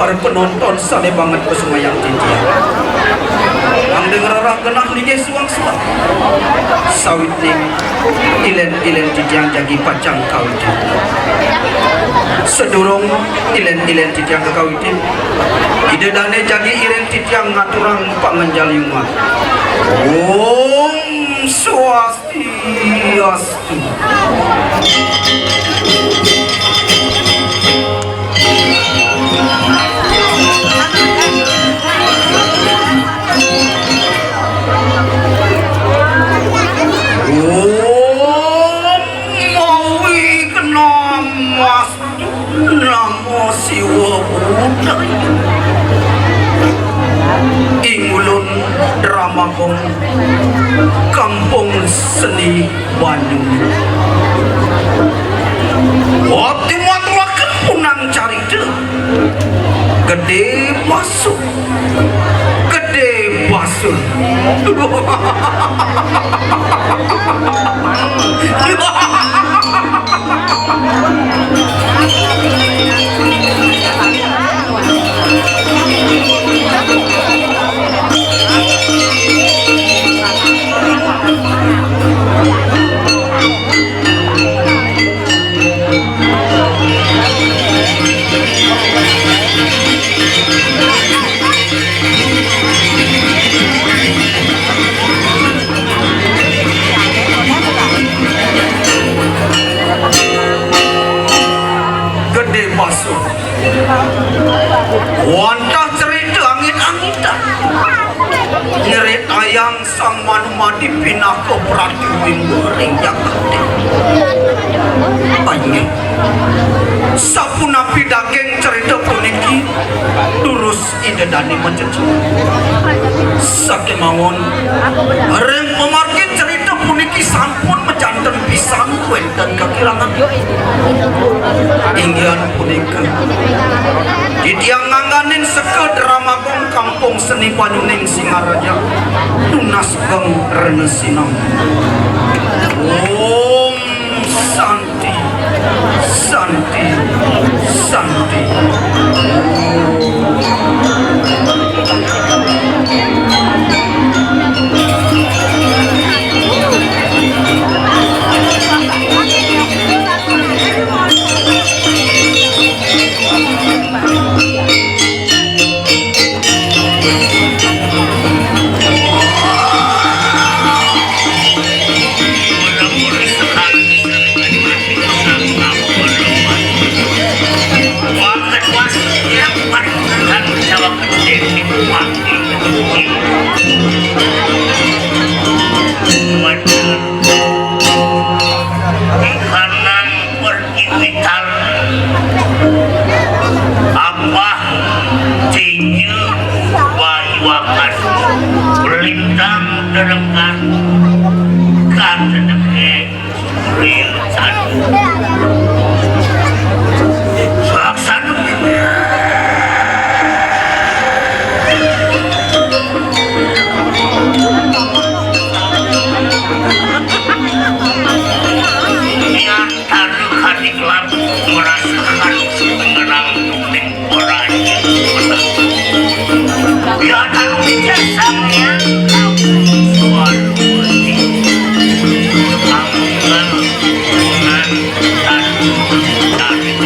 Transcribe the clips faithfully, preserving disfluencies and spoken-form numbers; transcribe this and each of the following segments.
Para penonton sané banget kasumayang titiang. Mangda ngrereh genah linggih suang-suang. Sawitning ilén-ilén titiang jagi pacang kawitin. Sadurung ilén-ilén titiang kakawitin, Ida Dané jagi iring titiang ngaturang panganjali umat. Om Swastiastu. Om Mawi Kenamas Namo Siwa Buddhaya. Ing ulun Dramagung, Kampung Seni Banyu. Abdi maturaken punang carita Gedé Basur. Gedé Basur. Gedé Basur. Wantah cerita angit-angitan. Nyeritayang Sang Manumadi pinaka pratiwimba ring jagaté. Inggih. Sapunapi daging cerita puniki, durus Ida Dané macecet. Sakémawon, ring pamargin cerita puniki sampun majanten pisan wénten kakirangan. Inggih punika, titiang ngangganin seka Dramagung Kampung Seni Banyuning Singaraja nunas geng rena sinam. Om Santi, Santi, Santi. Wiwitan, Abah, Tinju, Bayuakan, Lintang, Derekan, Katedeké, Rilcan. Saksana. Tanu kadiklat merasakan pengerang ning oranye. Ya tanu bijaksana ya, kamu suara angel dengan tanu tarik.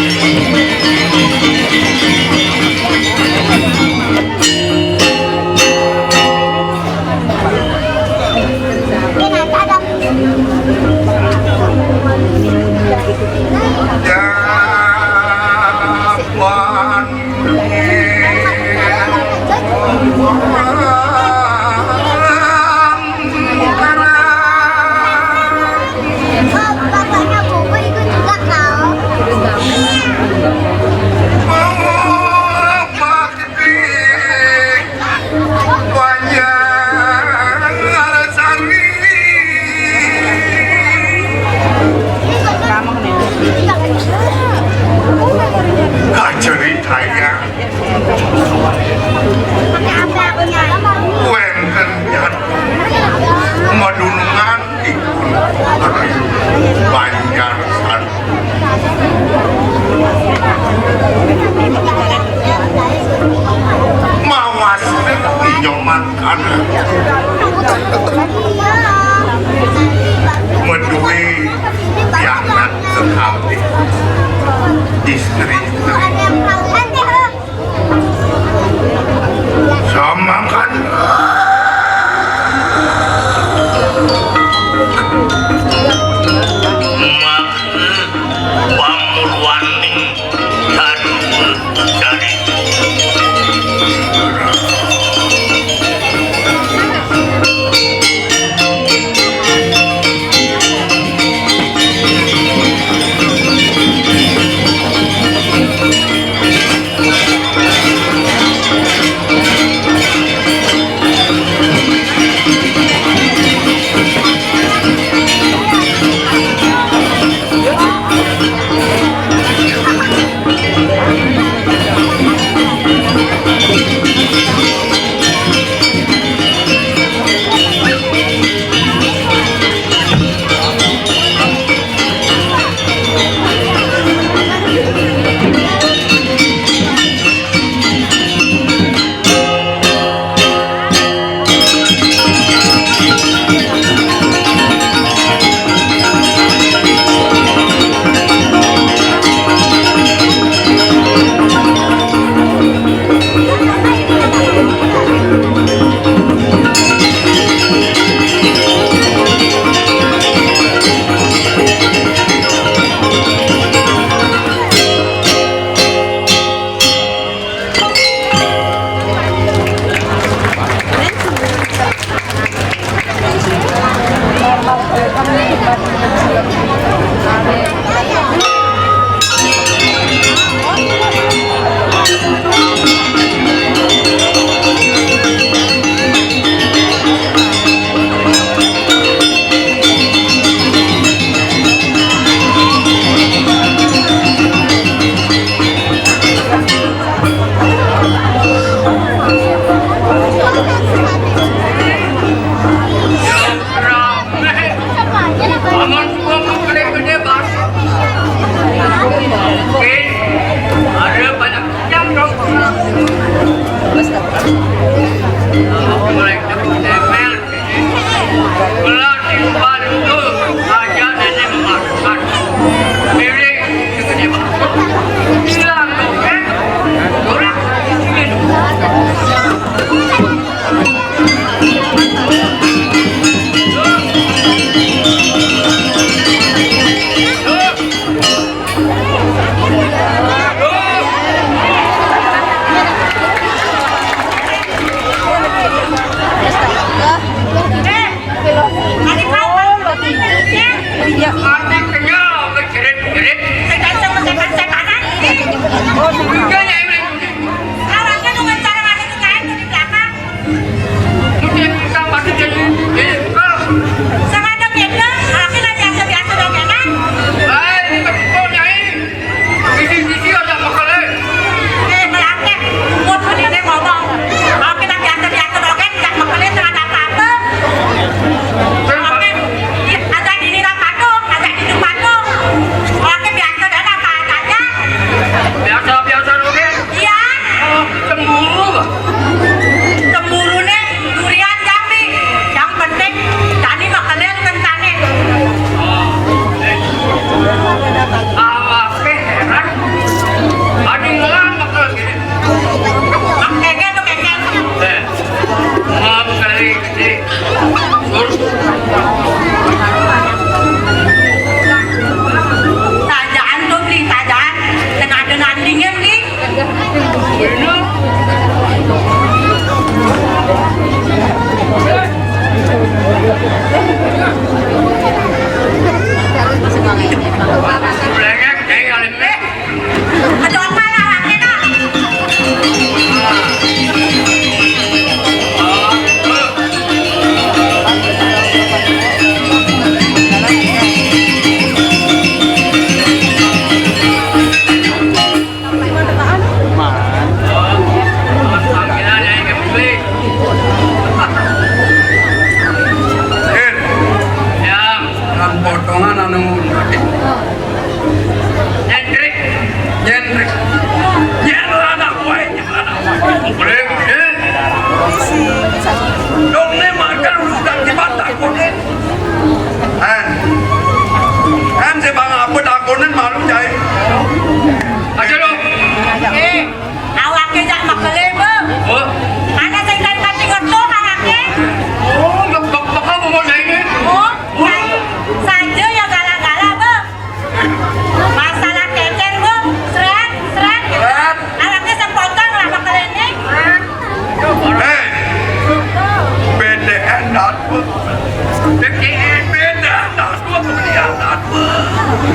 Banjar Sari. Kaceritayang. Nyoman kana madué pianak kekalih, istri-istri. Samangkan makna pamuluaning kadua dari Ada banyak yang dong. Mulai tempel. Belah dibantu raja nenek makan. Milik segede banget. Bilang dong, eh. Orang minum.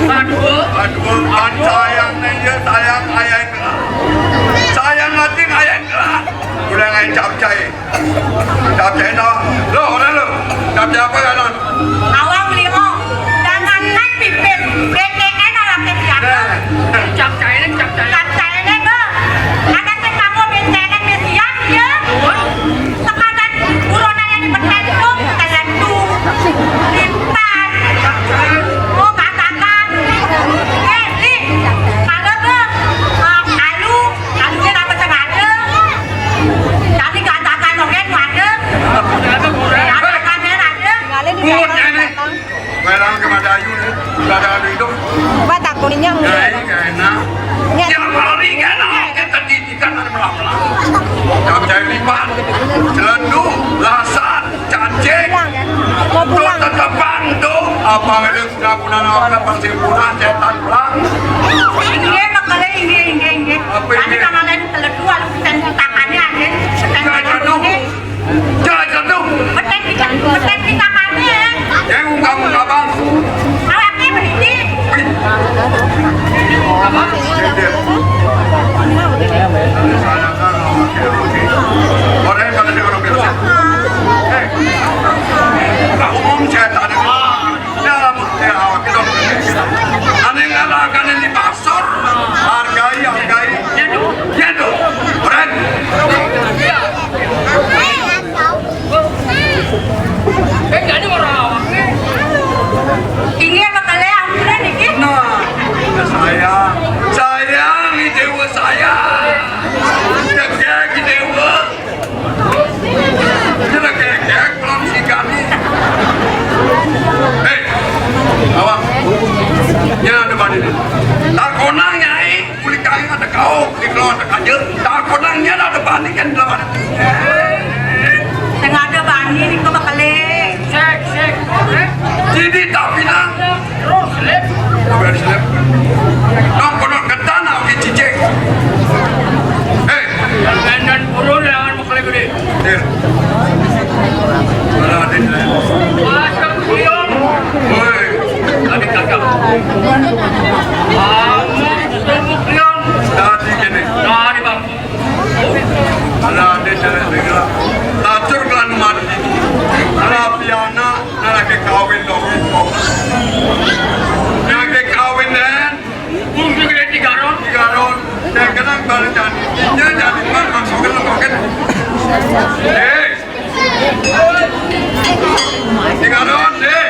Aduh. Aduh, an sayang nih, ya sayang, ayah. Sayang hati, ayah. Udah ngai capcay. Capcay no. Lo, orang lo. Capcay apa ya, non? Awang liho. Jangankan pipis, B T N orang pipis. Nah. Capcay ini, capcay. Capcay ini, Bang. Ada sing kamu B T N pipis ya? Sekadar buronannya di petentu, telentu, limpar. Oh, katakan. Eh, Li, kalau, Bang, eh, alu, alunya apa sengaja? Jadi katakan, oke, waduh. Katakan, ya, ada. Bungut ya ini. Welang ke Madayu nih, udah ada anu hidup. Apa tak kuning yang Kain, kain, nah. Tiap hari kan, kita didikan ada melang-melang. Jam jahit lipat, celendu, lasan, cacing. Pulang, ya? Mau pulang. Tuh, tetepan, tuh. Apa ini sudah punah, apa pasti punah, setan pulang. Inggih, makanya inggih, inggih, inggih. Apa ini? Tapi jangan lain celendu, kalau kita tangannya, ada. Jangan celendu. Jangan jatuh. Betek di, betek di tangannya. Yang ungkap-ungkap, Bang. Awaknya berhenti. Wih. Apa? Dia, dia. Ada salah kan, oke, oke. Orang yang pada dia orang biasa. Eh. Bukan umum saya tak ada. Dalam, ya, awak kita. Aneh ngalahkan ini pasar. Hargai, hargai. Ya, tuh. Ya, tuh. Keren. Eh, jadi orang awak nih. Ini apa kalian? Udah dikit. Nah, sayang, sayang, ini dewa saya. Cekek, ini dewa. Ini cekek, belum si kami. Eh, awak. Ya, ada banding. Tak konang, Nyai. Kulit kain ada kau, di keluar ada kaja. Tak konangnya ada bani kan dalam ada. Tengah ada bani ni kau bakal leh. Sek, sek. Jadi tak pinang. Terus, leh. Biar selip. Dong kono ketan aku cicing. Eh. Jangan dan turun lawan bakal gede. Dir. Mana ada, Dir? Masuk, Priong. Woi. Tadi kagak. Aman, tunggu, Priong. Tadi kene. Tadi, Bang. Ada, Dir, Dir. Lacur kelan mati. Rapiana, nalake kawin dong. Nalake kawin, Den. Bung gede tiga ron. Tiga ron. Saya kenang balik dan dia jadi man masuk ke lembaga. Eh. Tiga ron, eh.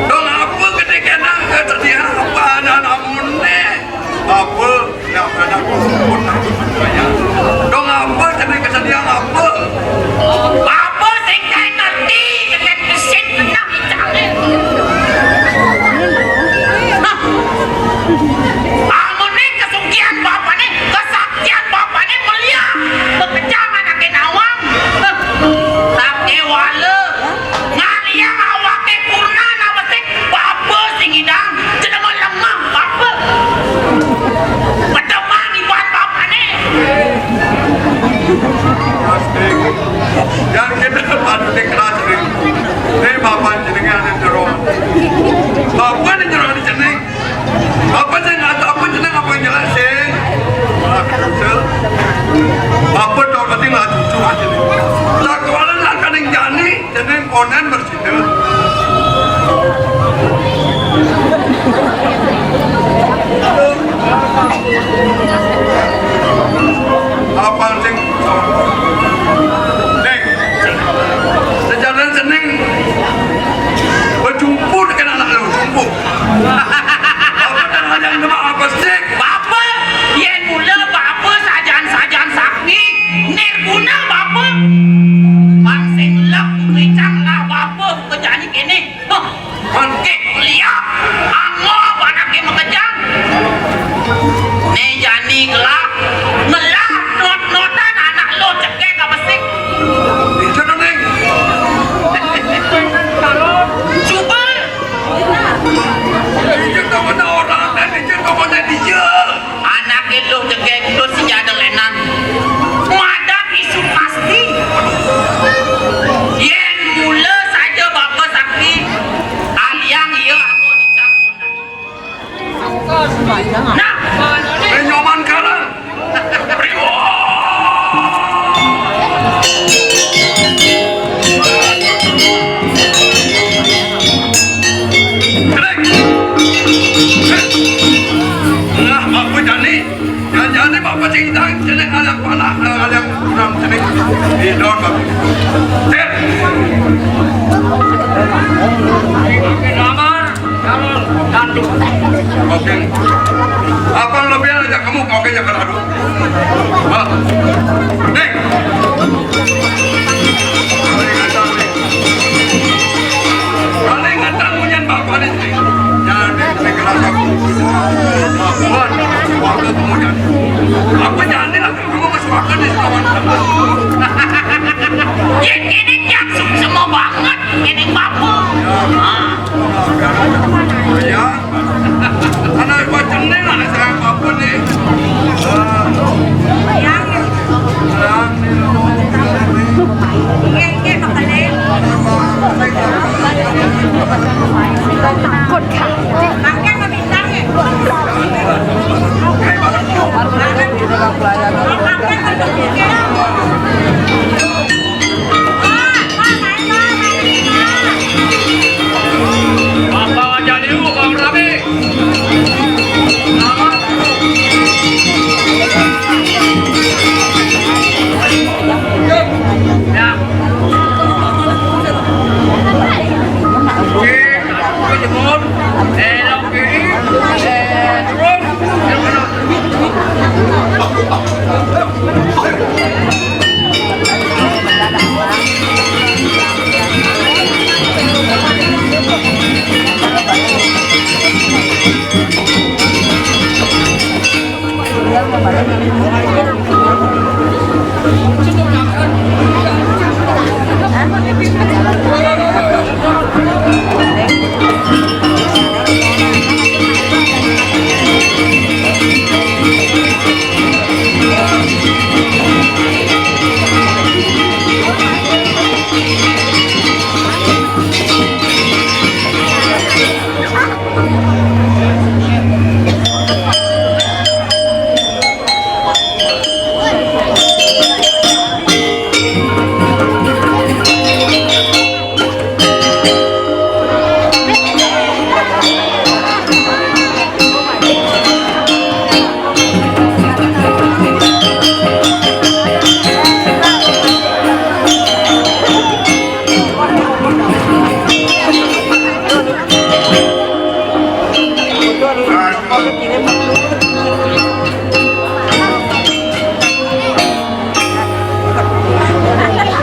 Dong apa ketika nak kata dia apa anak namun ni? Apa? Dong apa jadi kesedihan apa? Apa sing kae ngerti, kena kesit, kena icale. Nah, amune kesugihan bapane, kesaktian bapane mulia. Bekejangan ake nawang. Tapi wale. Ngaliang awake kurna nabesik, bapa sing idang, jenenga lemah, bapa. Pedemang iban bapane. Yang kita patut ikhlas ni. Ni bapa jenenga ada jero. Bapa ni jero ni jeneng. Apa sih nggak tahu apa jeneng apa yang jelas sih? Malah kesel. Apa tahu nanti nggak jujur aja nih. Lah kepala nggak ada yang jani, jeneng onen bersih. Apa sing? Neng, sejarah jeneng berjumpa dengan anak lu, jumpa. Apa namanya? Sing ada lenan. Madan isu pasti. Yén mula saja bapa sakti, aliang ia anggo dicak. Nah, eh, nyoman kalah. Riwah. Nah, apa jani? Jangan-jangan ini Bapak Cingdang, jenis anak panah, eh, anak kurang jenis. Idon, Bapak. Cek. Lamar, calon, tanduk. Oke. Apa lebih aja kamu, oke, jangan adu. Wah. Nih. Paling ngetang munyan Bapak nih. Jangan dikasih kelas aku. Bapak, warga kemudian. Apa jadi lah, kamu masuk akal di kawan. Ya, ini yang semua banget, ini Bapak. Ya, nah. Ya. Anak macam ni lah, saya apa ni? Ah. Yang. Yang. Takut, Kak.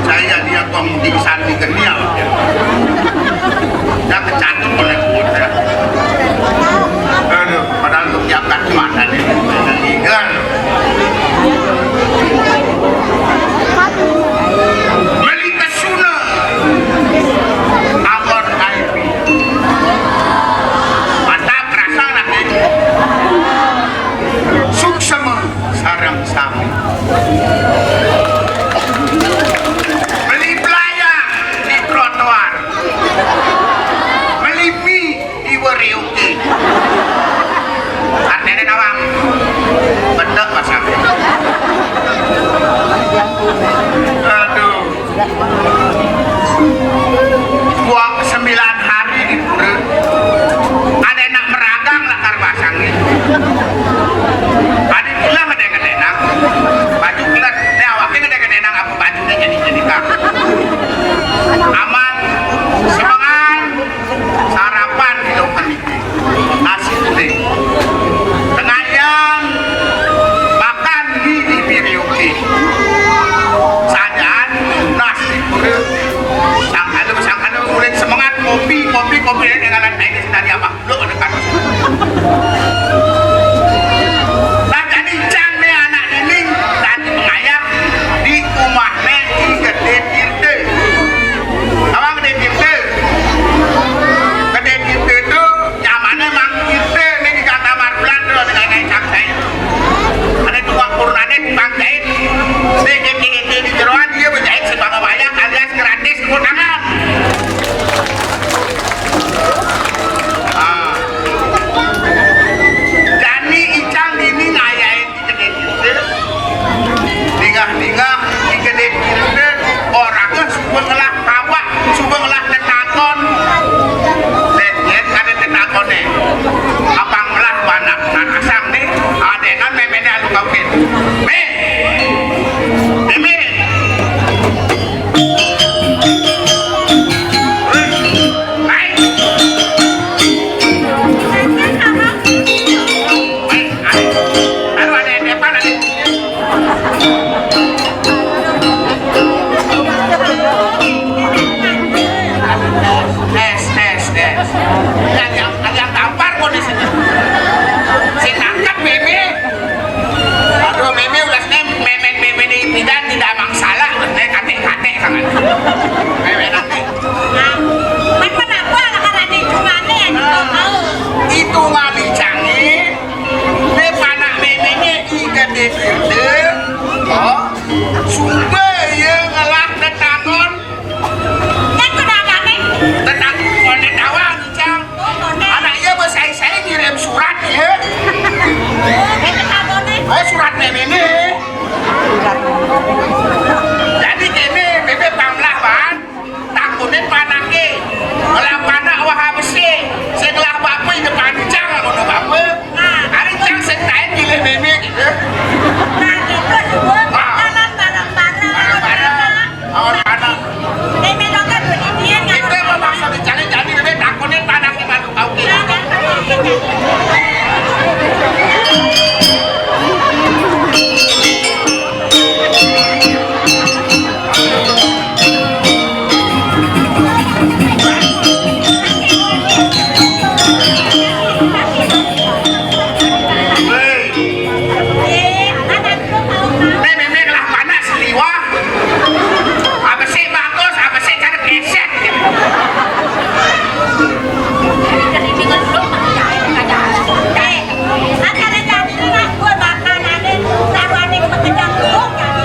Saya dia kong di sandi genial. Dah kecantum oleh kuda. Aduh, padahal untuk tiap kaki mata nih. Tiga. Melita Suna. Abon Aipi. Mantap, kerasa anak ini. Suksema sareng sami. Beli belayang di trotoar. Beli mie di warioki. Artinya nawang. Bener, Mas Abi. Aduh. Buang sembilan hari di pura. Ada enak meragang lakar basang nih. Ada pula ada yang ngedenang. Baju kelet. Ini awaknya ada yang ngedenang apa bajunya jadi-jadi kak. Aman. Semangat. Sarapan di dokter niki. Nasi kuning. Tengah jam makan mie di Mirioki. Sajan nasi kuning. Sangkana, sangkana, mulai semangat kopi, kopi, kopi, dengan air dari apa? Lu ada kan? Nah, jadi cang nih anak ini tadi mengayap di rumah nih Gedé Tirta. Apa Gedé Tirta? Gedé Tirta itu nyamannya Mang Tirta nih di Kata Marbulan tuh ada kayak cang saya. Ada dua kurna Oh, suba ieu ngelah tetangon. Nya kunaon, Nek? Tetangon koné tawang, Ijang. Oh, koné. Anak ieu mah saé-saé ngirim surat ieu. Nek, tetangon, Nek. Oh, surat mémé. Jadi kéné, mémé panglah, Ban. Takunin panaké. Ngelah panak wah besi. Sing ngelah bapa di depan Ijang, lamun bapa. Ari Ijang sing taén milih mémé gitu. Nah, gitu, sebut. Wah. Jalan bareng-bareng. Bareng-bareng. Lawan panak. Mémé dongké bunyi dia, itu yang memaksa dicari, jadi mémé takunin panaké malu. Oké. Mémé ngelah panak seliwah. Apa sih bagus, apa sih cara pesek gitu.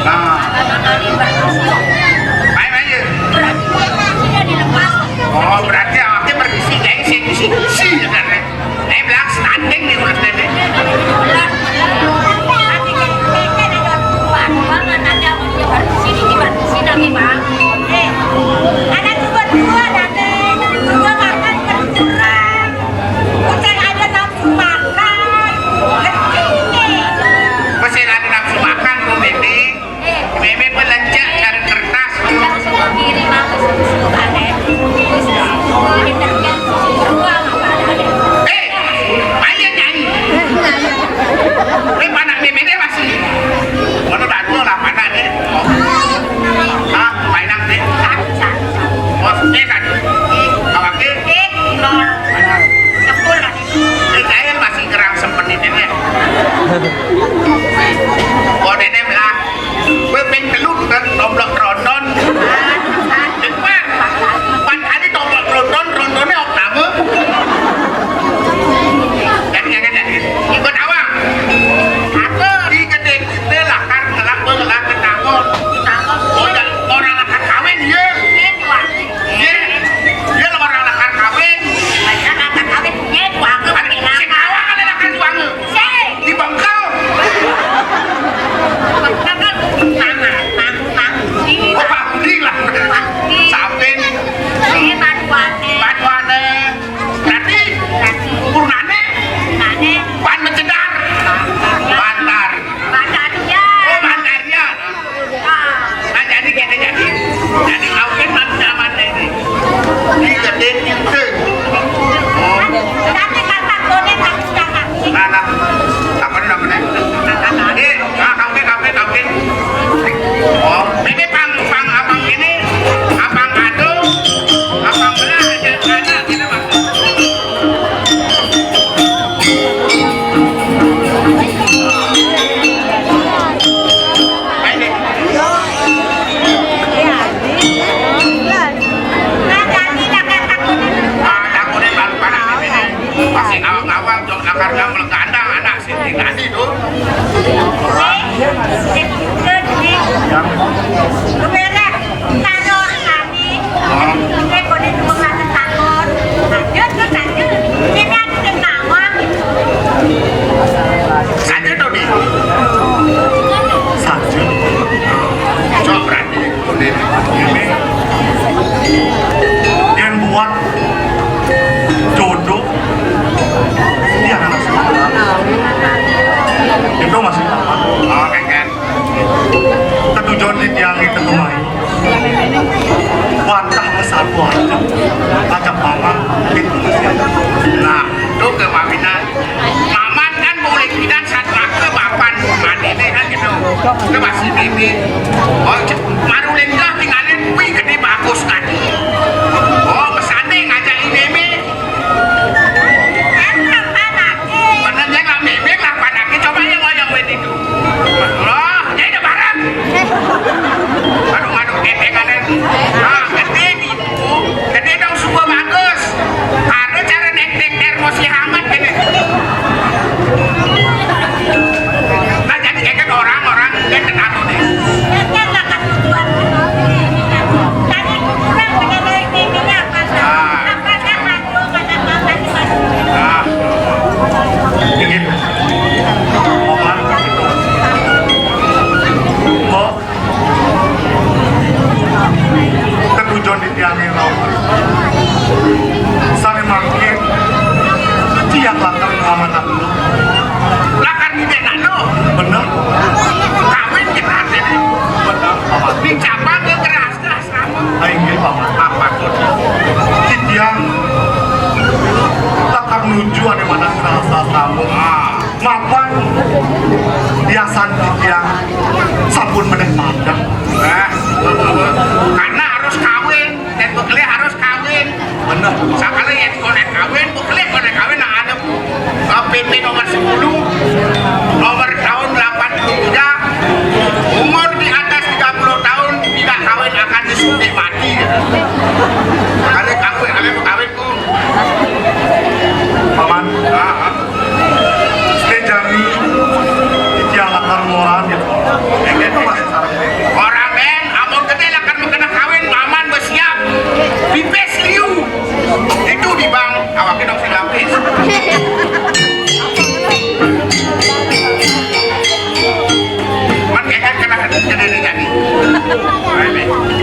Nah. Main aja. Oh, berarti awaknya permisi, gengsi, misi, misi, ya, kan? Ini bilang stunting nih, Mas Dede. Anak nomor dua, Dade. Nomor dua makan kurang. Kucing aja nafsu makan. Kecil nih. Masih ada nafsu makan, Bu Bibi. Mémé pun lencak cari kertas. Eh, ayo nyanyi. Ini anak mémé deh masih. Mana baru lah mana deh. Ah, mainan deh. Oh, eh, satu. Awak deh. Sepuluh. Ini saya masih gerang sempet ini deh. Oh, ini belah. Gue ping telu kan tomblok tronton. Depan. Pan tadi tomblok tronton, trontonnya oktave. Jadi, jadi, jadi. Ikut awang. Aku di gedé kita lakar ngelak, ngelak, ketangol. Oh, ya, orang lakar kawin, ya. Iya. Iya, lamun orang lakar kawin. Banyak lakar kawin, nyét, wah, aku pakai sing lakar. Awak ada lakar juang. Sing. Di bengkel. Bengkel kan mana? Mang, mang, sini. Oh, Pak Budi lah. Pak Budi. Sapin. Ini Pak Duane. Pak Duane. Berarti, berarti. Purnane. Purnane. Pan Mencedar. Bantar. Bantar. Bantar, ya. Oh, Bantar, ya. Nah, jadi gini, jadi. Jadi, awin mah nyaman ini. Ini gede, gede. Oh. Tapi kata Bone tak bisa kasih. Nah, nah. Apa nih namanya? Eh, ah, oke, oke, oke. Oh, ini pang, pang abang ini, abang ado, abang belah, ada, ada, gitu, Mas. Masih ngawang-ngawang, jok lakar ngamel kandang, anak sini tadi tuh. Saja to, Bi. Saja. Cok, berarti ini, ini. Yang buat jodoh, ini anak sekolah. Itu masih. Oh, kan. Ketujuan di tiang itu kemarin. Wantah kesatuan. Macam mama, itu masih ada. Nah, itu ke Maminan. Maman kan boleh pindah satu ke bapan mandi deh kan gitu. Ke masih bibi. Oh, maruling dah tinggalin, wih, gede bagus kan. Oh, pesantren ngajak ini, Mi. Bener, ya, nggak mimik lah, panaknya. Coba yang ngoyong wit itu. Loh, ya, udah bareng. Aduh, aduh, ketengan. Ah, gede nih. Gede dong, semua bagus. Ada cara nek-nek termos yang hangat gini. Nah, jadi kayak orang-orang dia kenal nih. Pun meneh magang. Nah, karena harus kawin, dan bekelé harus kawin. Bener. Sakali yén koné kawin, bekelé koné kawin, nah ada P P nomor sepuluh, nomor tahun delapan puluh tiga, umur di atas tiga puluh tahun tidak kawin akan disuntik mati. Kalau kawin, kalau mau kawin pun. Paman. Ah, ah. Sejani, iki lakar moran gitu. Itu masih sarang. Ora men, amun gedé lakar mengkena kawin, paman bersiap. Pipis liu. Itu di bank, awaknya dong sing lapis. Man kayaknya kena gedé nih jadi.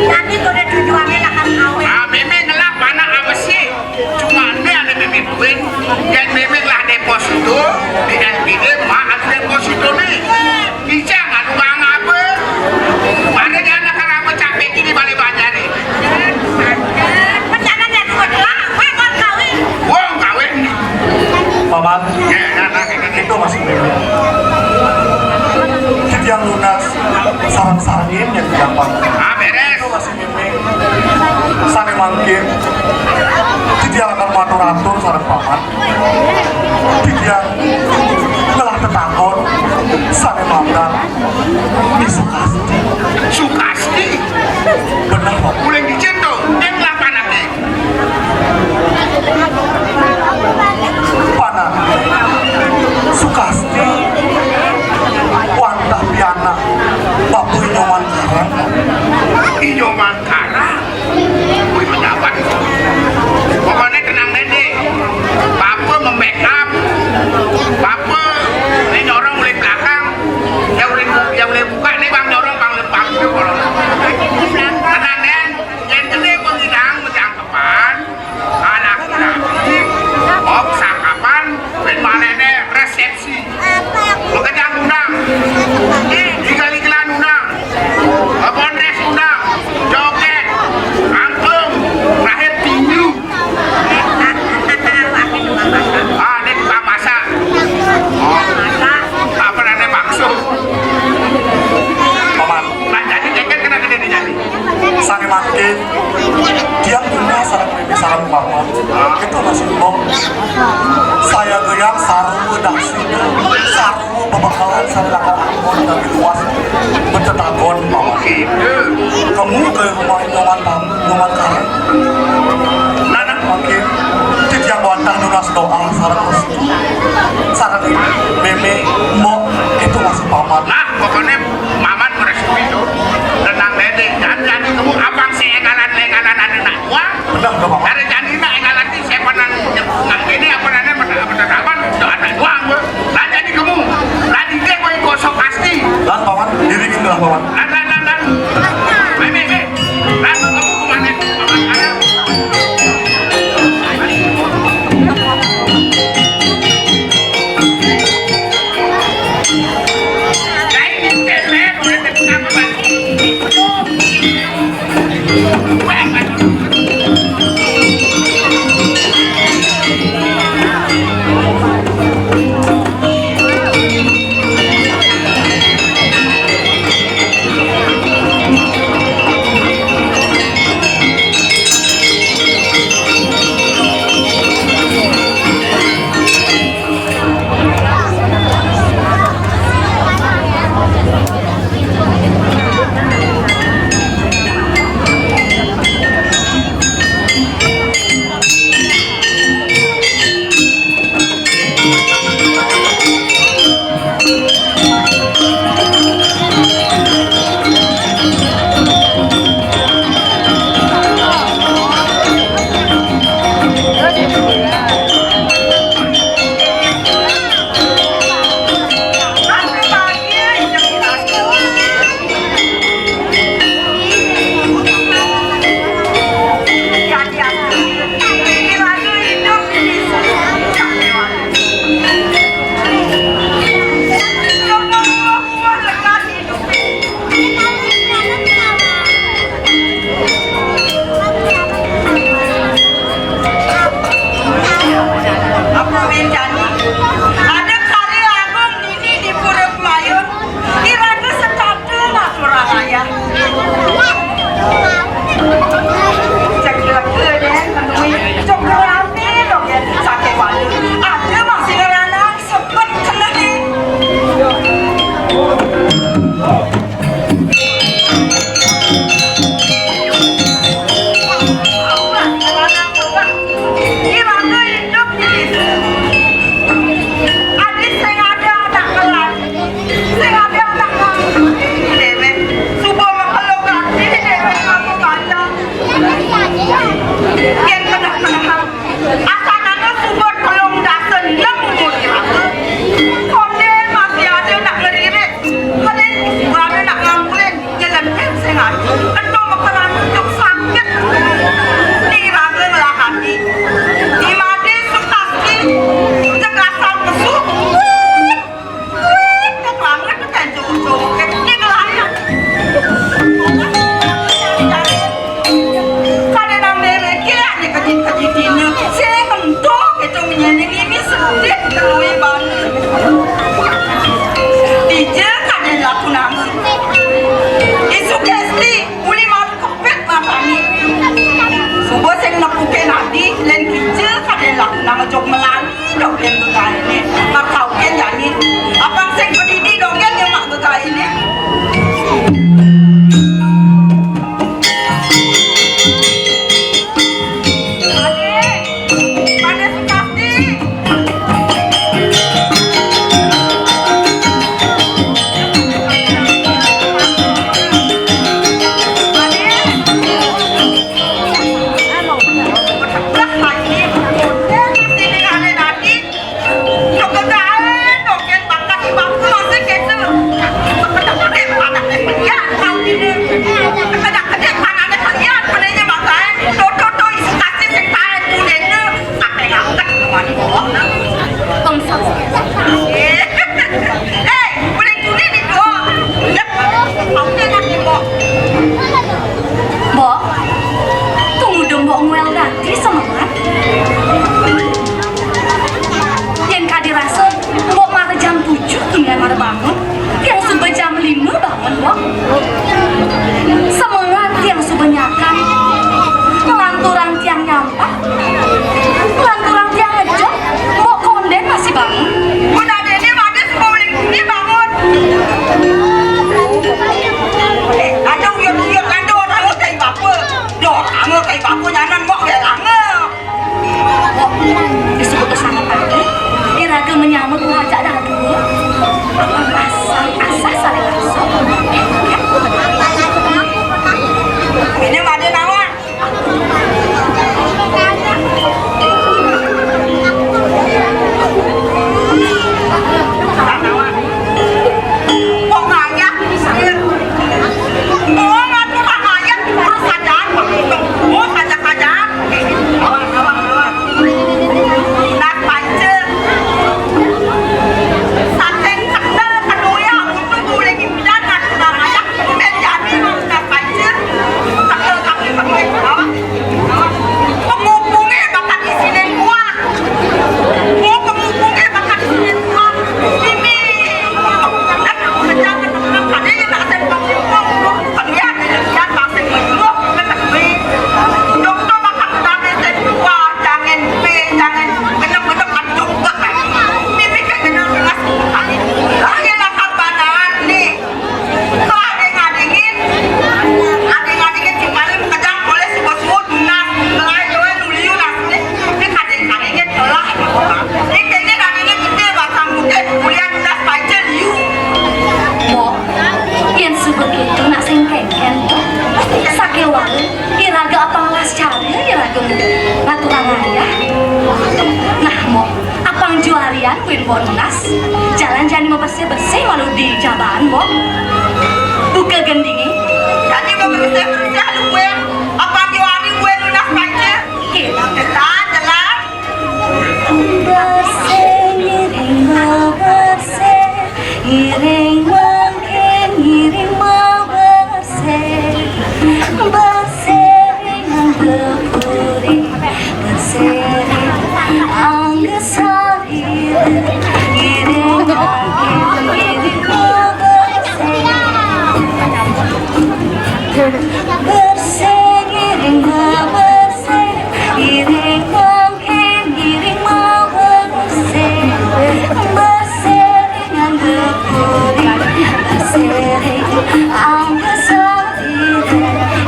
Nanti kudu tujuannya lakar kawin. Ah, mémé ngelak mana ama sih? Cuma né ada mémé duit, yén mémé lah deposito di L P D, mak ada deposito nih. Ijang anu bang apa? Mana dia anak karama capek ini balik banyak nih. Rencana dia tuh lah, wong kawin. Wong kawin. Paman, ya, nah, nah, kayak gitu. Itu masih mémé. Itu yang lunas, sarang-sarangin yang gampang. Ah, beres. Itu masih Sané mangkin, titiang akan matur-atur sareng paman. Titiang ngelah tetangon sané mangga Ni Sukasti. Sukasti? Bener, Pak. Uling dicen to, yén lapanake. Panan. Sukasti. Wantah pianak. Bapak Inyoman Karang. Inyoman Karang. Wih, pejabat. Pokoknya tenang deh, deh. Papa membackup. Papa, ini nyorong mulai belakang. Ya udah, ya udah buka nih, bang nyorong, bang lempang tuh kalau. Tenang deh, yang gede pengidang, menjangkepan. Anak laki, op sakapan, ben manene resepsi. Bekerja undang. Igal-igalan undang. Bondres undang. Joget. Angklung. Rahib tinju. Ah, ini tukang masak. Oh. Apa namanya bakso? Paman. Nah, jadi, jadi kan kena gede nih, jadi. Sané mangkin, tiang punya sarang mimpi sarang paman. Itu masih mau. Saya goyang sarwa dasi, sarwa pembekalan, saya lakar angkon dari luas. Bertetagon, paman. Kamu ke rumah nyoman tamu, nyoman karang. Nah, nah. Mangkin, tiang bantah nunas doa, sarang restu. Sarang mémé, mbok, itu masih paman. Nah, pokoknya Maman merestui itu. Tenang deh, deh. Jangan, jangan kamu abang si engalan-engalan ada nak uang. Benar, nggak apa-apa. Ada janji nak engalan di siapa nan, nang ini apa nanya, benar, benar apa? Itu ada uang, Bu. Lah, jadi kamu, lah, di dia, Bu, gosok pasti. Lan, paman, diri gitu lah, paman. Lan, lan, lan, lan. Weh, weh, weh. Lan, kamu kemana? Paman, ada. Apa bencana? Ada karya agung ini di Pura Pelayun. Iraga setata matur Nunas, jalan jani mabersih-bersih malu di jabaan, Mbok. Buka gendingé. Jani mabersih-bersih lu gue. Apa tiap hari gue nunas pancé? Kita jalan, jalan. Bersih ngiring bebersih, ngiring mangkin ngiring mabersih. Bersih ringan bepuri, bersih ringan anggesari. Ngiring mangkin ngiring mabersih. Bersih ngiring mabersih, ngiring mangkin ngiring mabersih. Bersih ringan bepuri, bersih ringan anggesari.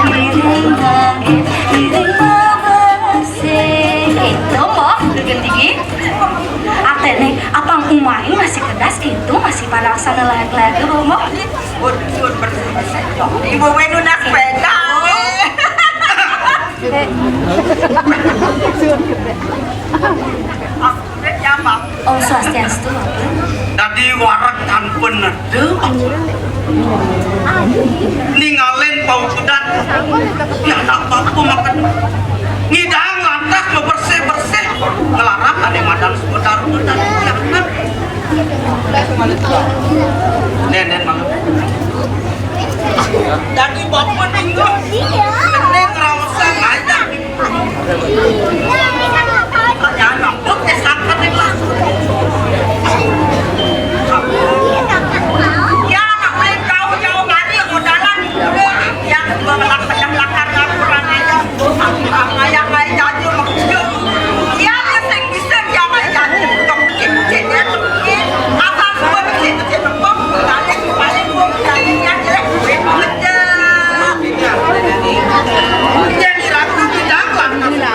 Ngiring mangkin ngiring mabersih. Itu, Mbok, udah gendingé. Artiné, apang umain masih kedas itu, masih palaksana lagi-lagi, Mbok. Ibu gue nunas sepeda. Om Swastiastu, Bapak. Tadi wareg tanpa neda. Ningalin paukudan. Ya, anak bapa makan. Ngidang lantas bebersih-bersih. Ngelarang ada madan sebentar udah. Ya, kan? Nen, nen, Mang. Tadi bapa tinggal. Iya. Ning raosan aja. Ya, anak murid jauh-jauh mari, modalan. Ya, gua ngelak pecah lakar ngapuran aja. Ayah, ayah, janji, maksudnya. Ya, dia sing bisa, dia mah janji. Dong, kecil-kecil, ya, kecil. Asal gua kecil-kecil, dong, paling gua janji, ya, jelek, gue mau ngejar. Jadi, ratu tidak kuat, maksudnya.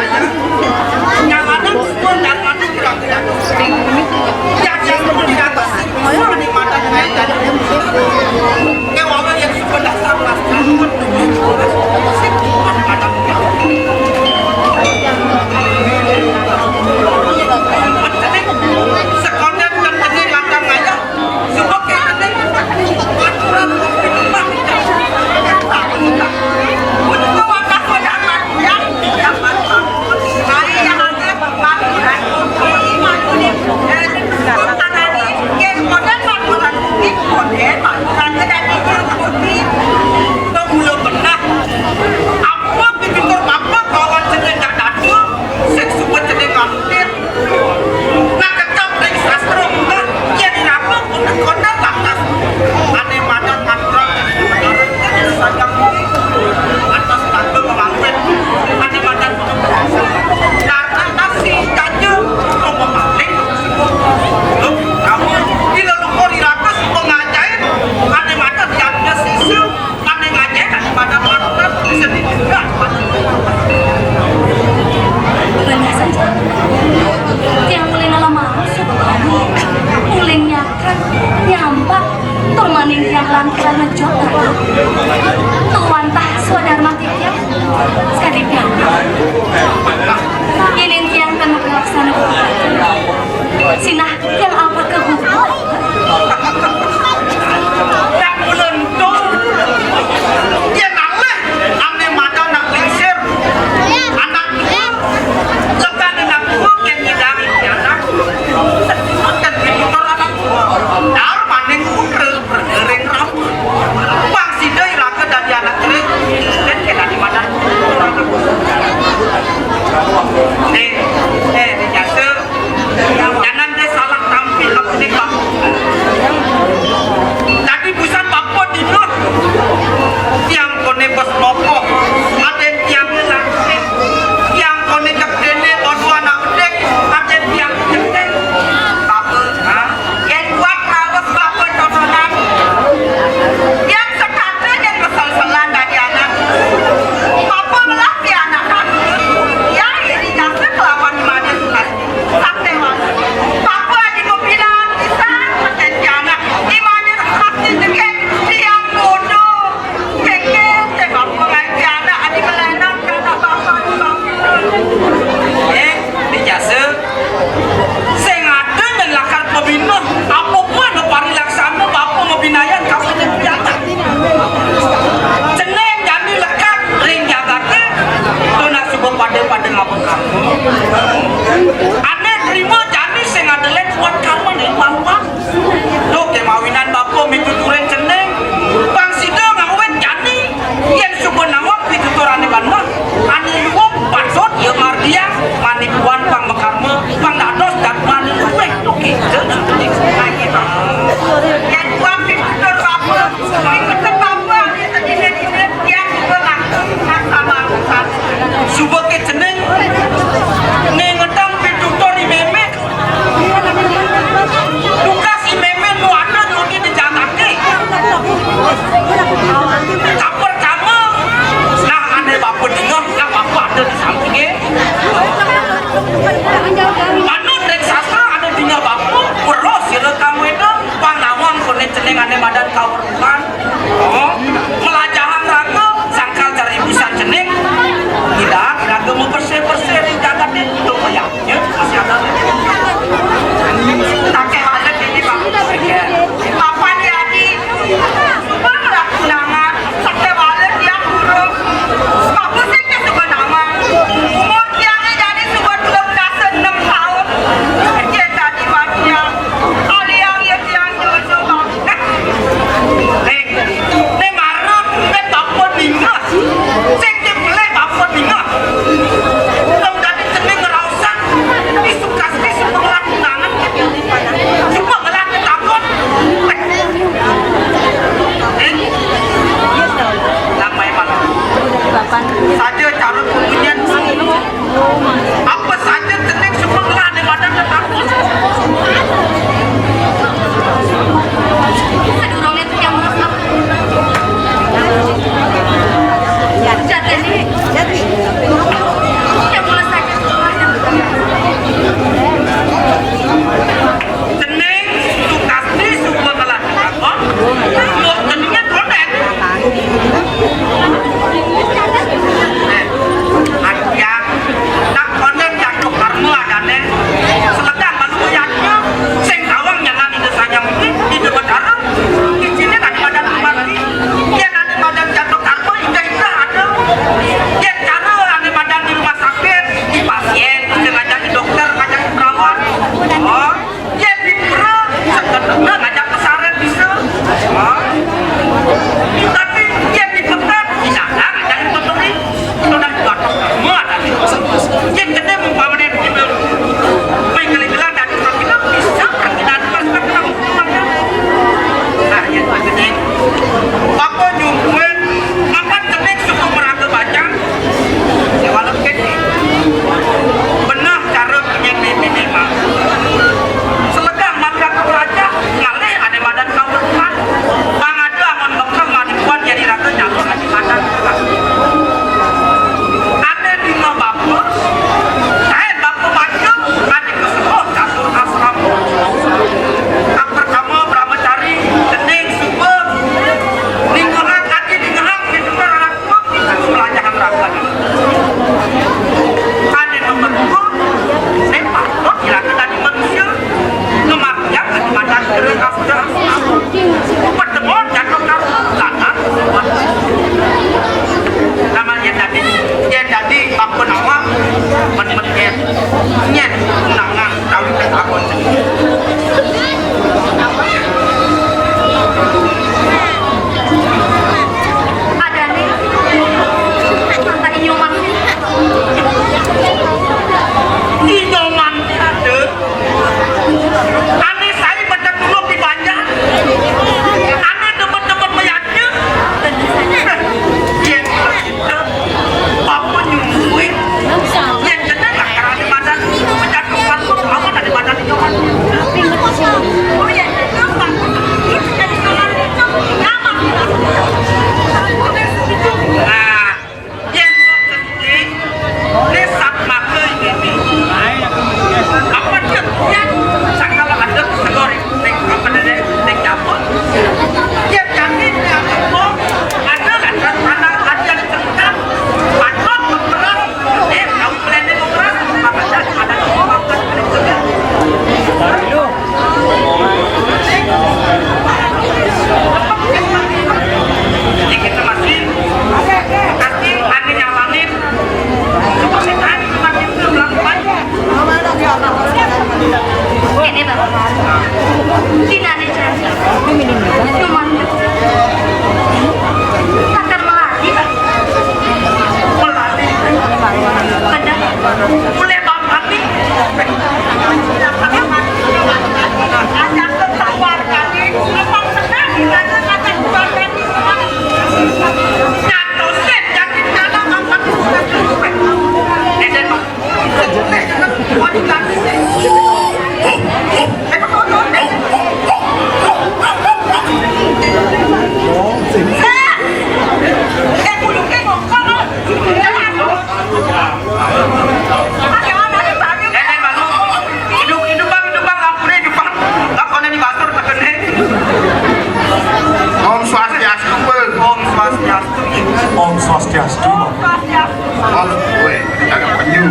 Swastiastu. Om Swastiastu. Om, woi, ada penyu.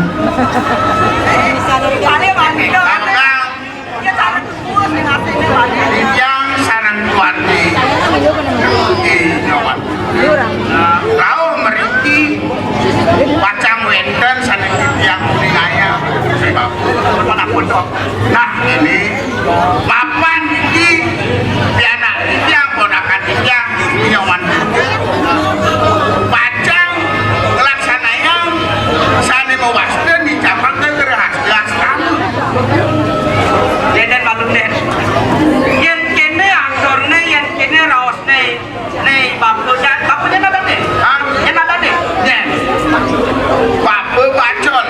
Ada, ada. Titiang sareng keluargi. Ih, nyawan. Rauh mriki pacang wénten sané titiang kuning ayam. Nah, ini mapan niki pianak titiang, ponakan titiang, nyawan. Pacang nglaksanayang sané mawasta nicapaken Grahasta Astama. Dédén balung dén. Yén kéné aturné, yén kéné raosné, né bapa jan, bapa jan ada dé? Hah? Jan ada dé? Jan. Bapa Bacol.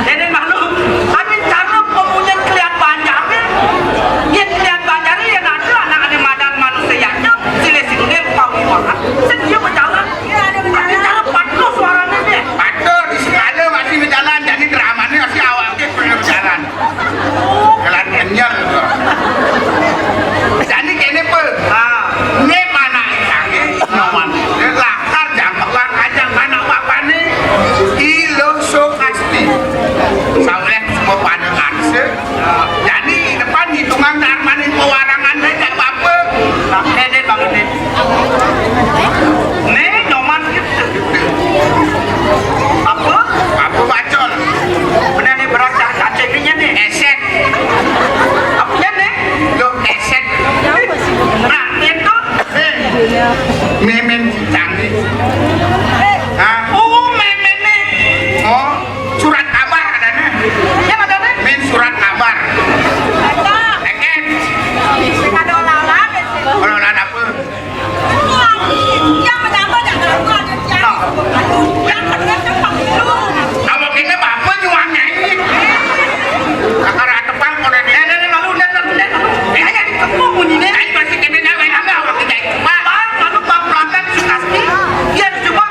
Dédén balung. Tapi cara pemunyén kelian banjaré. Yén kelian banjaré, yén ada anak ané madan manusia, silih singgil pawiwahan, sedia berjalan. Tapi cara patuh suarané dé. Patuh di segala masih berjalan, jadi dramanya masih awalnya bener jalan. Jalan kenyal. Jadi kéné, Pe. Ah. Né mana ikange, nyawan. Lakar jampelan ajak anak bapane, I Luh Sukasti. Sauleh semua pada anse. Jadi, depan hitungan darmaning pewarangan dek bapa. Nah, Dédén bangun, Dén. Né, nyoman gitu. Apa? Apa Bacol? Bener né, berang cacing né, né. Eset. Apanya né? Loh, eset. Nah, itu. Eh, mémén si canggih. Hah? Oh, mémén né. Oh, surat kabar ada né. Ya, ada né. Min surat kabar. Ada. Eket. Ada olahan. Olahan apa? Awak ini bapa nyuang nyanyi. Kakara tepang kono di. Eh, eh, eh, lalu, lalu, lalu, lalu. Eh, ayo, kamu bunyi deh. Ayo, masih kena nyawa, nyawa, awak kita. Bang, lalu Bang Pelanggan Sukasti, dia coba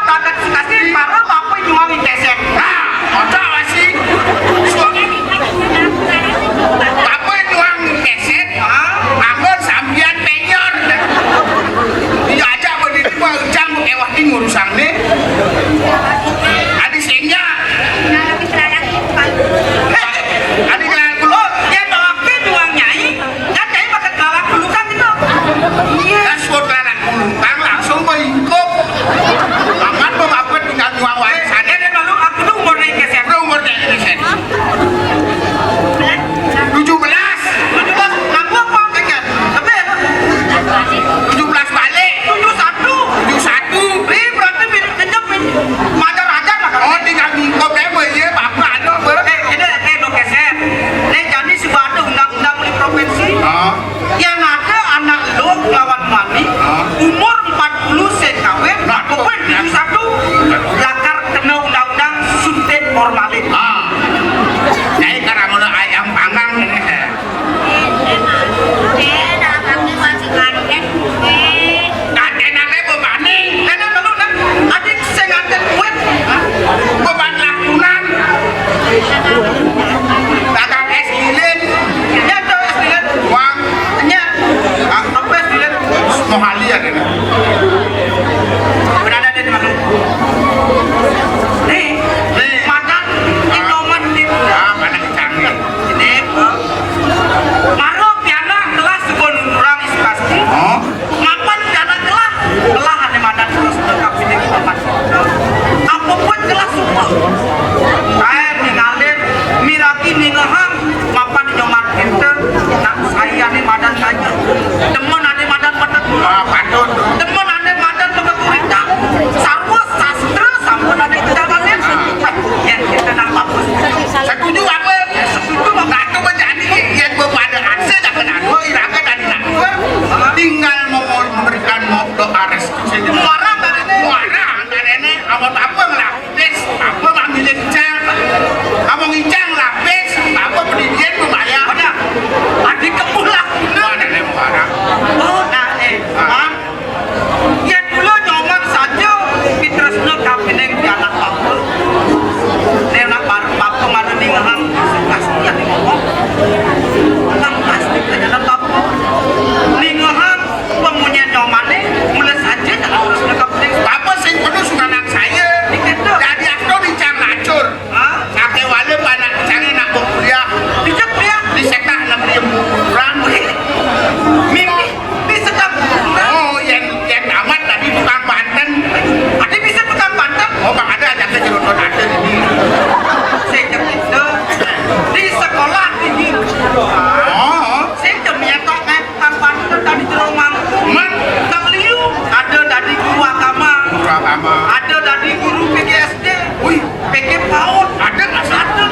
Ada dadi guru P G S D. Wih, P G PAUD. Ada nggak sih? Ada,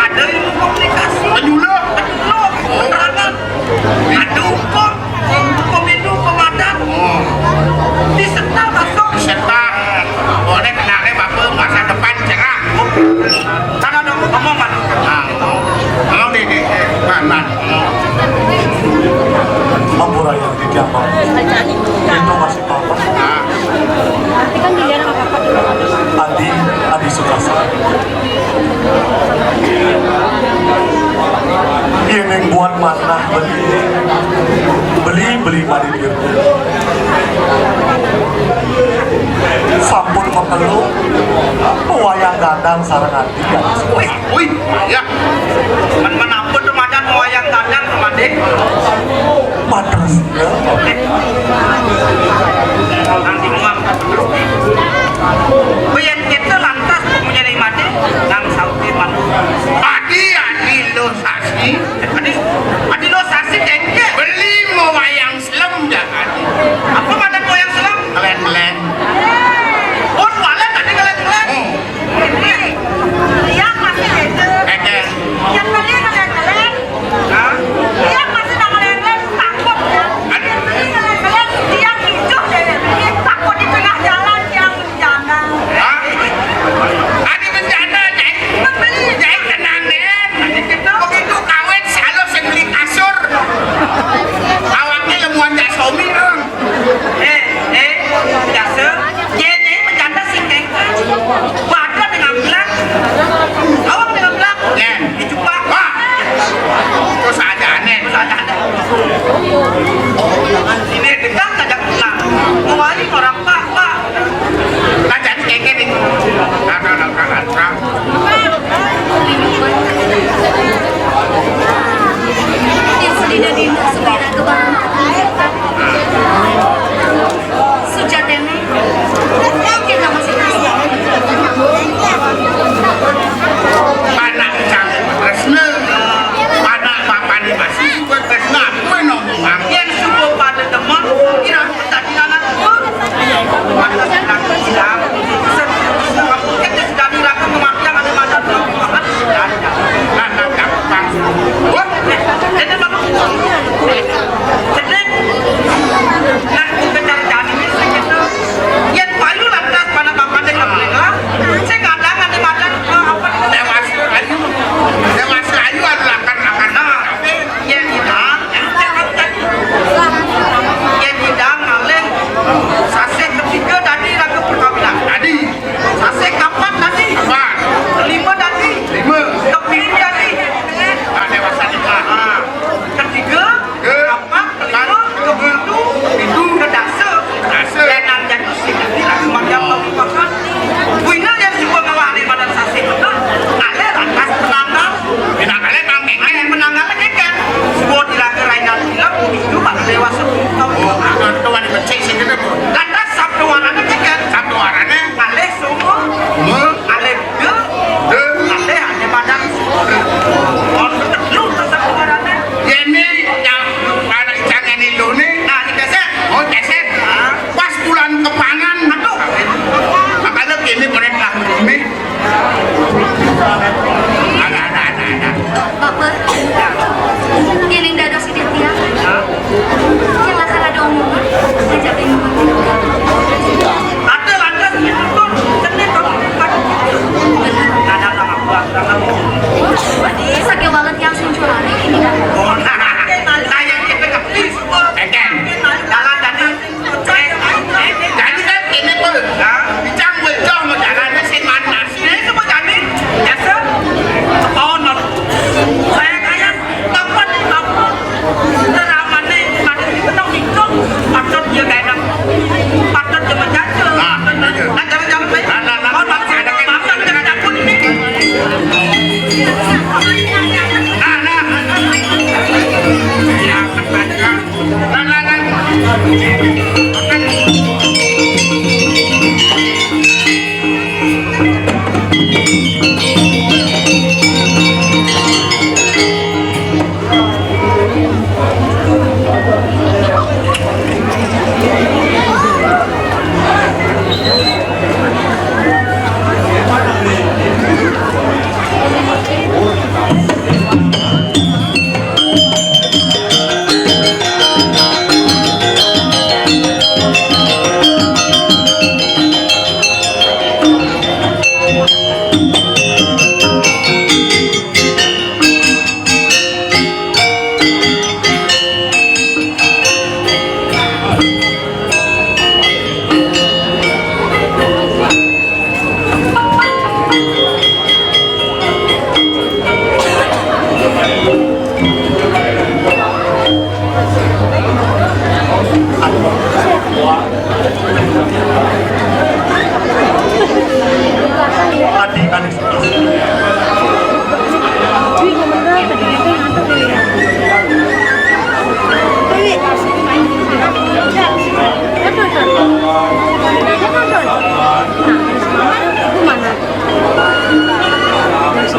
ada ilmu komunikasi. Penyuluh. Penyuluh, penerangan. Ada hukum, hukum Hindu, hukum adat. Oh. Diserta masuk. Diserta. Boleh kenalnya Bapak masa depan cerah. Sana dong, ngomong, Pak. Nah, ngomong. Ngomong di, di, di, mana? Ngomong. Ampura yang dijambang. Itu masih apa? Nah. Nanti kan dilihat sama Bapak di rumah. Adi, Adi Sukasa. Ieu ning buat manah beli. Beli, beli mari dieu. Sampun mengelu, wayang gadang sareng Adi. Wih, wih, ya. Man, man apa tuh madan wayang gadang tuh, Made? Madrasah. Nanti muang. Yen kita lantas punya dari Made, nang sauti man. Adi, Adi lo sasi. Adi, Adi lo sasi dengke. Beli mau wayang selem jangan. Apa madan wayang selem? Kelen-kelen. Oh, malah tadi kelen-kelen. Hmm. Ini, yang masih ada. Eke. Yang tadi kelen-kelen. Hah? Yang masih kelen-kelen, takut ya. Ada. Ini kelen-kelen, yang hijau deh. Ini takut di tengah jalan, yang bencana. Hah? Ada bencana, Cek? Nyai tenang, Den. Begitu kawin, selalu sing beli kasur. Awaknya lemuan jak somi, dong. Eh, eh, biasa. Nyai, nyai bencana sing kengkang. Badan dengan belang. Awak dengan belang. Den. Dicupak. Wah. Terus ada aneh. Terus ada aneh. Ini dekat aja pulang. Mau balik orang Pak, Pak. Lah, jadi kayak gini. Ada, ada, ada, ada. Yang sedina dina supaya kebahan. Sujatene, kita masih kasih. Mana cang tresna, mana bapane masih juga tresna, aku yang ngomong. Yang suka pada demen, kira Tadi anak pun, mata sedang hilang. Sedang hilang kematian ada mata belakang. Nah, nah, gampang. Wah, eh, ini bagus. Sedang. Nah, kejar jadinya segitu. Yang payu lantas pada bapak dia nggak boleh lah. Saya kadang ada mata, eh, apa, dewasa ayu. Dewasa ayu adalah karena, karena. Nah, yang hilang. Yang hidang ngalih sasih ketiga tadi raga perkawinan. Tadi. Sasih kapat tadi. Kapat. Kelima tadi. Lima. Kepitu tadi. Ah, dewasa lima. Ah. Ketiga, ke, kapat, kelima, kepitu, kepitu, kedasa. Kedasa. Dan nang jatuh sih tadi raga macam. Kuina yang suka ngelah di badan sasih betul, ada lantas penanggal. Penanggalnya bang keket. Penanggalnya keket. Suka dilaga rainal hilang, itu baru dewasa. Oh, itu, itu wani becik sih kita, Bu. Lantas sabda warnanya keket. Sabda warnanya? Ngalih sumur. Sumur. Ngalih de. De. Ngalih hanya badan sumur. Kon lu tuh sabda warnanya. Ya ini yang anak icang ini lu nih. Nah, ini keset. Oh, keset. Ah. Pas bulan kepangan. Aduh. Makanya kini boleh lah ini. Ada, ada, ada, ada. Bapak, ini dados ide tiang. Silakan ada omongan, ngajak omongan. Ada lantas gitu tuh, sedih tuh. Ada sama gua, sama gua. Sakit banget yang sing curane ini dah. Oh, nah, nah, yang kita kepis. Eken, jalan tadi. Jadi kan kene, Pak. Hah? Icang wedoh mau jalan sing manas. Ini semua jadi biasa. Sepono. Saya kayak bapak nih, bapak. Ramane pada kita tahu itu. Patut dia kayak, patut dia menjajah. Nah, iya. Nah, jangan-jangan baik. Nah, nah, nah. Mau makan, ada makan, makan, jangan takut ini. Nah, nah. Ya,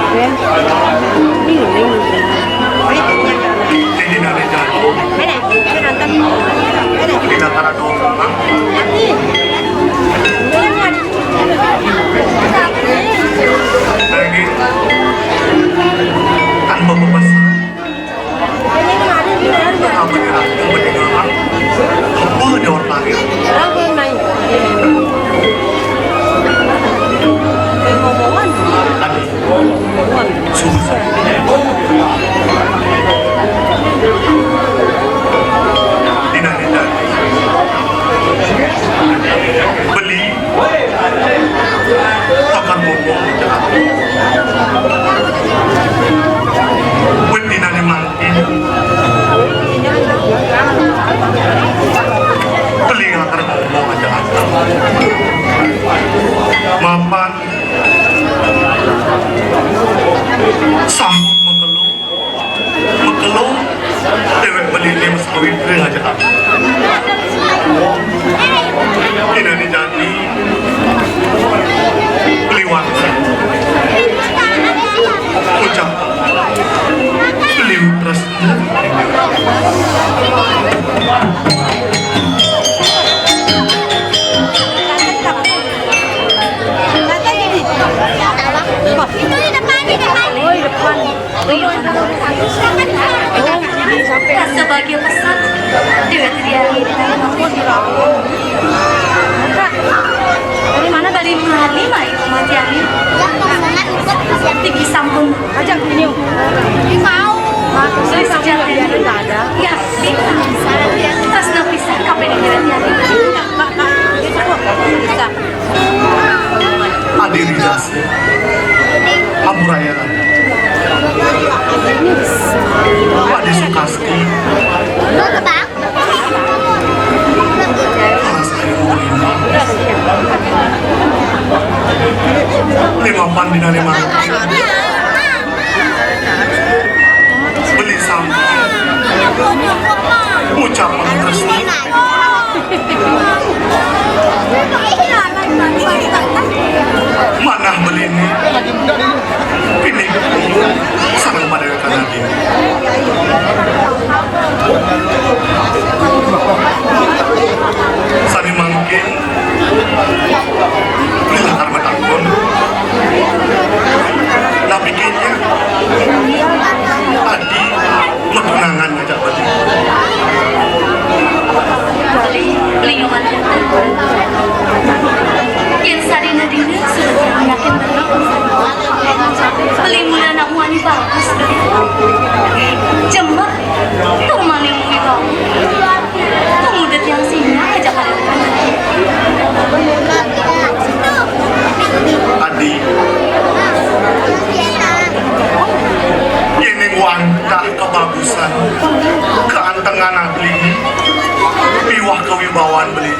Ini nanti jatuh. Ini nonton. Ini nonton. Lagi. Tanpa bepesan. Apa dia? Apa dia? Apa dia orang panggil? Susah. Tidak, tidak. Beli. Takar ngomong. Wit dinane mangkin. Beli takar ngomong aja. Mapan. Sambut mengkelung. Mengkelung, dewek beli ini mesti kawin aja. Ini nih jadi beli warna. Ucap beli terus. Itu di depan, di depan. Oh, di depan. Sebagai pesan, dia tidak. Dari mana? Dari Mali, mai kematian ini. Tinggi sampun. Ajak ini. Mau. Terus sejatinya. Ya, bisa. Terus nggak bisa, kapan yang berarti? Bisa. Adi Rizas, Ampuraya, Adi Sukaski, Mas Ayu Prima, lima pan dina lima. Beli sampun. Ucapan resmi. Manah beli ini. Pilih. Sareng pada kanadi. Sani mangkin. Beli latar matakon. Napi kenya. Adi. Metunangan ngajak beli. Beli, beli nyoman. Yen sadina dina sudah yakin bener. Beli mula anak muani bagus, beli. Jemek, tur maning wibawa. Pemuda tiang singa ngajak beli. Adi. Yening wantah kebagusan, keantengan beli, piwah kewibawaan beli.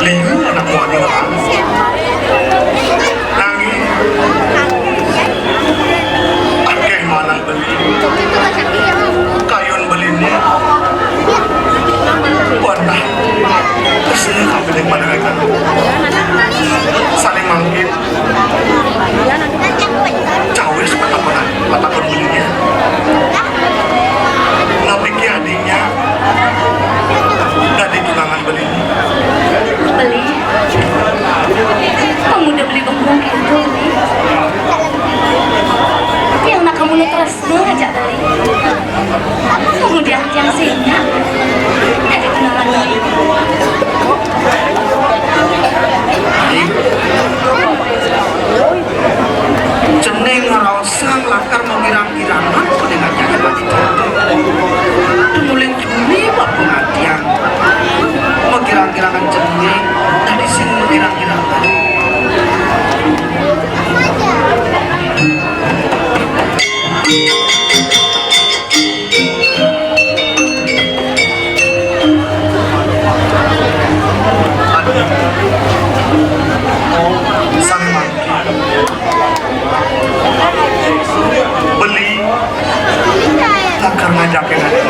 Liu anak muani orang. Nanging akeh manah beli. Kayun beli ini. Wantah. Terus ini sampai di mana mereka? Saling mangkin. Cawis patakonan, patakon belinya. Napi ki adinya dadi tunangan beli? Beli. Pemuda beli bengkung gitu, beli. Yang nak kamu terus ngajak beli. Kemudian tiang singa. Jadi tunangan beli. Cening ngraosang lakar mengirang-irangan peningkatnya hebat itu. Tumuling juli bab pengatian. Mengirang-irangan cening dari sing mengirang-irangan. Beli lakar ngajakin aja.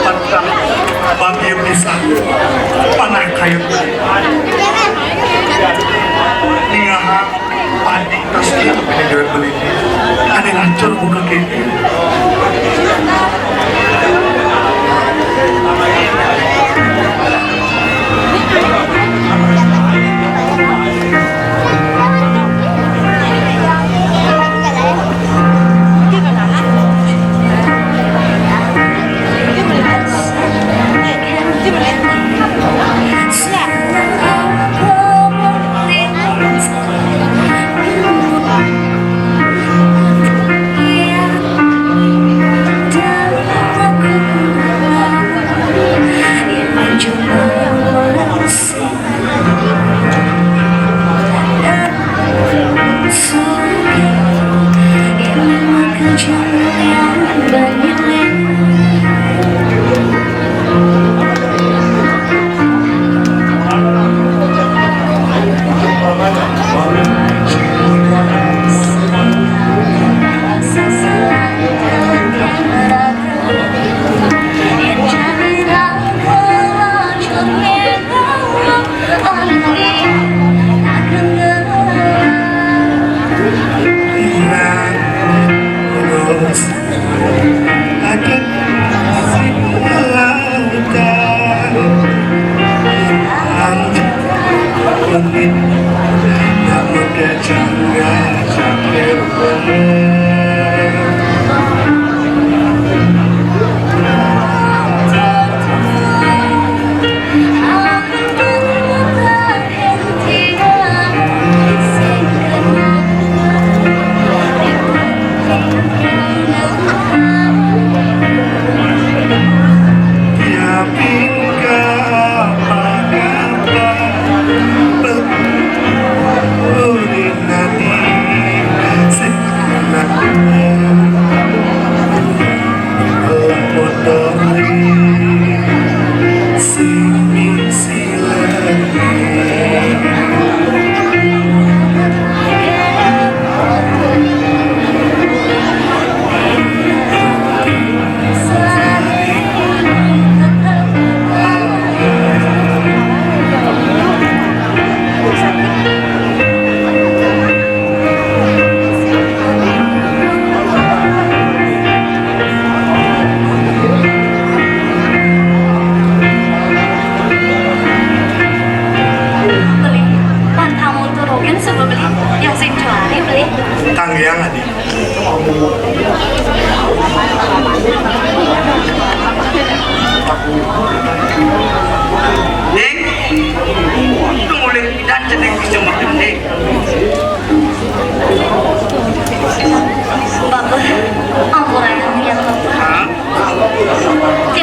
Pantang Beli, pan kamu turutin sebab beli yang sing juari, beli. Tanggiang, Adi. Ding, tunggu, Ding. Kita cedek bisa makan, Ding. Bapak, ampura yang, yang Bapak. Hah?